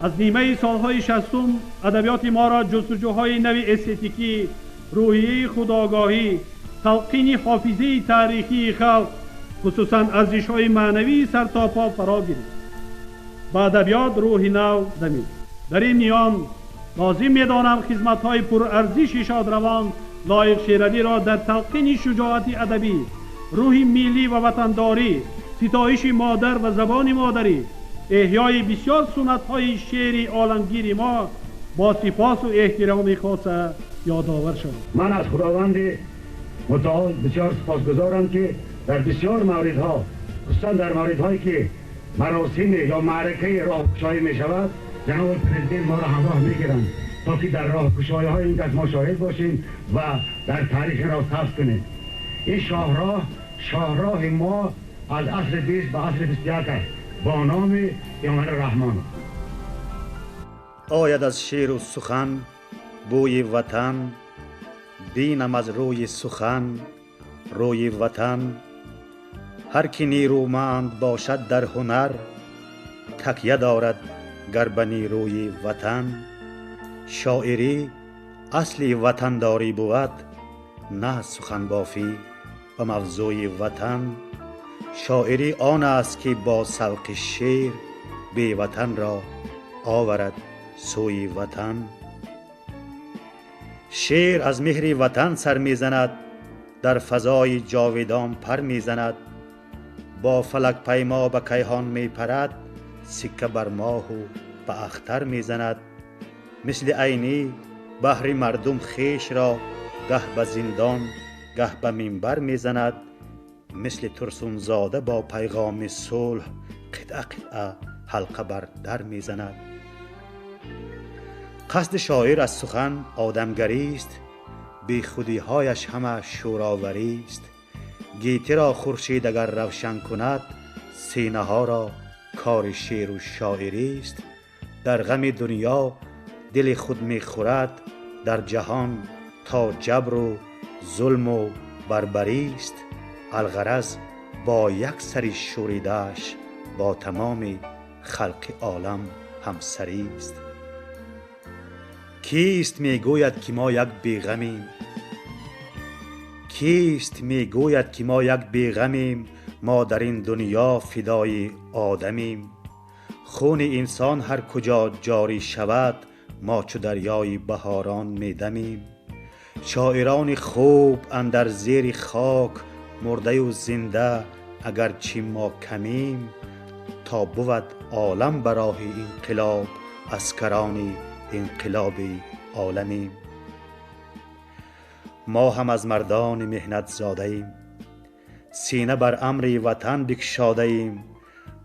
Аз нимаи солҳои шастум адабиёти моро ҷустуҷӯҳои нави эстетикӣ, рӯҳияи худогоҳӣ, талқини ҳофизаи таърихии халқ, хусусан арзишҳои маънавии сартопо фаро гирифт. Ба адабиёт рӯҳи нав дамид. Дар ин миён лозим медонам хизматҳои пурарзиши шодравон Лоиқ Шералиро дар талқини шуҷоати адабӣ, рӯҳи миллӣ ва ватандорӣ, ситоиши модар ва забони модарӣ, эҳёи бисёр суннатҳои шеъри оламгири мо бо сипосу эҳтироми хоса ёдовар шавад. Ман аз Худованди мутаол бисёр сипосгузорам, ки дар бисёр мавридҳо, хусусан дар мавридҳое ки маросим ё маъракаи роҳкушоӣ мешавад, ҷаноби президент моро ҳамроҳ мегиранд, то ки дар роҳкушоиҳои ин кас мо шоҳид бошем ва дар таърих инро сабт кунем. Ин шоҳроҳ, шоҳроҳи мо аз асри 20 ба асри 21 аст бо номи Эмомалӣ Раҳмон. Ояд аз шеъру сухан бӯи ватан, бинам аз рӯи сухан рӯи ватан. Ҳар ки нерӯманд бошад дар ҳунар, такя дорад гар ба нерӯи ватан. Шоирӣ асли ватандорӣ бувад, на суханбофӣ ба мавзӯи ватан. Шоирӣ он аст, ки бо савқи шеър беватанро оварад сӯи ватан. Шеър аз меҳри ватан сар мезанад, дар фазои ҷовидон пар мезанад, бо фалакпаймо ба кайҳон мепарад, сикка бар моҳу ба ахтар мезанад. Мисли Айнӣ баҳри мардум хешро гаҳ ба зиндон, гаҳ ба минбар мезанад. Мисли Турсунзода бо пайғоми сулҳ қитъа қитъа ҳалқа бар дар мезанад. Қасди шоир аз сухан одамгарист, бехудиҳояш ҳама шӯроварист. Гетиро хуршед агар равшан кунад, синаҳоро кори шеъру шоирист. Дар ғами дунё дили худ мехӯрад, дар ҷаҳон то ҷабру зулму барбарист. Алғараз бо як сари шӯридааш бо тамоми халқи олам ҳамсарист. Кист мегӯяд, ки мо як беғамем? Кист мегӯяд, ки мо як беғамем? Мо дар ин дунё фидои одамем. Хуни инсон ҳар куҷо ҷорӣ шавад, мо чу дарёи баҳорон медамем. Шоирони хуб андар зери хок мурдаю зинда, агарчи мо камем, то бувад олам ба роҳи инқилоб, аскарони инқилоби оламем. Мо ҳам аз мардони меҳнатзодаем, сина бар амри ватан бикшодаем.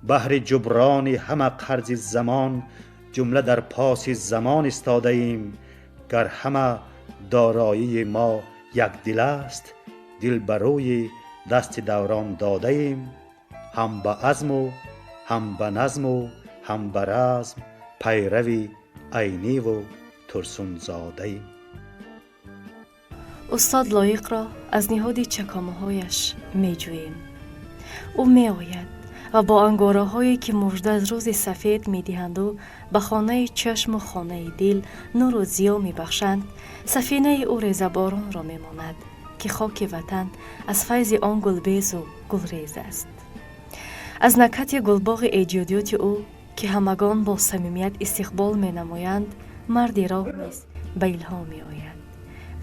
Баҳри ҷуброни ҳама қарзи замон, ҷумла дар поси замон истодаем. Гар ҳама дороии мо якдил аст, дил ба рӯи дасти даврон додаем. Ҳам ба азму ҳам ба назму ҳам ба разм пайрави Айниву Турсунзодаем. Устод Лоиқро аз ниҳоди чакомаҳояш меҷӯем. Ӯ меояд ва бо ангораҳое, ки мужда аз рӯзи сафед медиҳанду ба хонаи чашму хонаи дил нуру зиё мебахшанд, сафинаи ӯ резаборонро мемонад, ки хоки ватан аз файзи он гулбезу гулрез аст. Аз накҳати гулбоғи эҷодиёти ӯ, ки ҳамагон бо самимият истиқбол менамоянд, марди роҳ низ ба илҳом меояд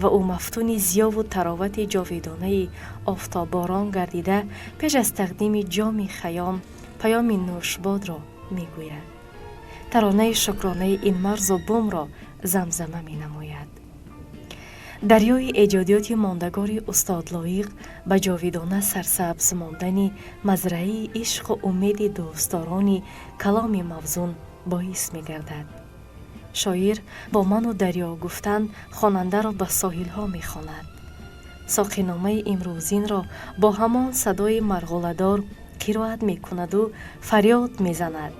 ва ӯ мафтуни зиёву таровати ҷовидонаи офтобборон гардида, пеш аз тақдими ҷоми Хаём паёми нӯшбодро мегӯяд, таронаи шукронаи ин марзу бумро замзама менамояд. Дарёи эҷодиёти мондагори устод Лоиқ ба ҷовидона сарсабз мондани мазраи ишқу умеди дӯстдорони каломи мавзун боис мегардад. Шоир бо ману дарё гуфтан хонандаро ба соҳилҳо мехонад. Соқиномаи имрӯзинро бо ҳамон садои марғуладор қироат мекунаду фарёд мезанад,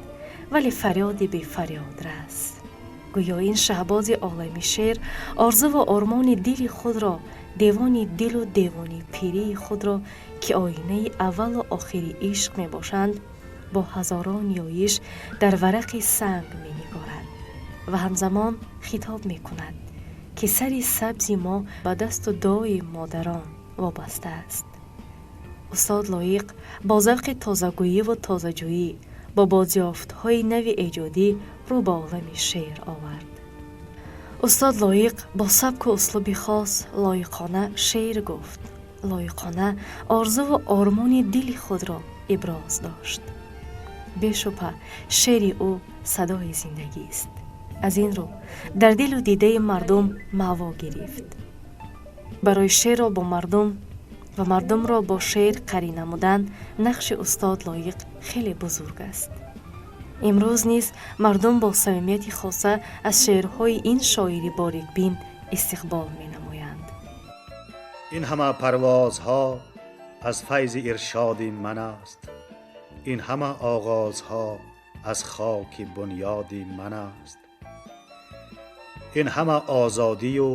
вале фарёди бефарёдрас. Гӯё ин шаҳбози олами шеър орзуву ормони дили худро, девони дилу девони пирии худро, ки оинаи аввалу охири ишқ мебошанд, бо ҳазорон ёиш дар варақи санг менигорад. Ва ҳамзамон хитоб мекунад, ки сари сабзи мо ба дасту дуои модарон вобаста аст. Устод Лоиқ бо завқи тозагӯиву тозаҷӯӣ, бо бозёфтҳои нави эҷодӣ рӯ ба олами шеър овард. Устод Лоиқ бо сабку услуби хос лоиқона шеър гуфт, лоиқона орзуву ормони дили худро иброз дошт. Бешубҳа, шеъри ӯ садои зиндагист. Аз ин рӯ дар дилу дидаи мардум маъво гирифт. Барои шеърро бо мардум ва мардумро бо шеър қарин намудан нақши устод Лоиқ хеле бузург аст. Имрӯз низ мардум бо самимияти хоса аз шеърҳои ин шоири борикбин истиқбол менамоянд. Ин ҳама парвозҳо аз файзи иршоди ман аст, ин ҳама оғозҳо аз хоки бунёди ман аст, ин ҳама озодию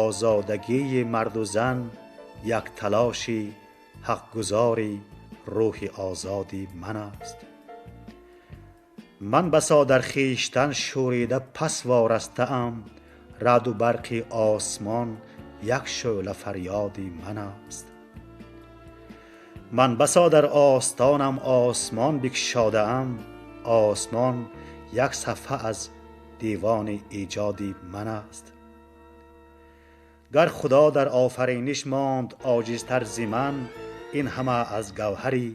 озодагии марду зан як талоши ҳақгузори рӯҳи озоди ман аст. Ман басо дар хештан шӯрида пас ворастаам, раъду барқи осмон як шӯъла фарёди ман аст. Ман басо дар остонам осмон бикшодаам, осмон як сафҳа аз девони эҷоди ман аст. Гар Худо дар офариниш монд оҷизтар зи ман, ин ҳама аз гавҳари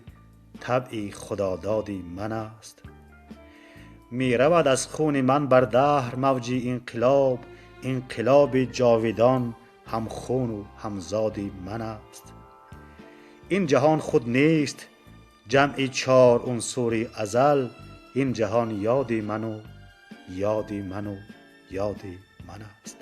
табъи худододи ман аст. Меравад аз хуни ман бар даҳр мавҷи инқилоб, инқилоби ҷовидон ҳам хуну ҳамзоди ман аст. Ин ҷаҳон худ нест ҷамъи чор унсури азал, ин ҷаҳон ёди ману ёди ману ёди ман аст.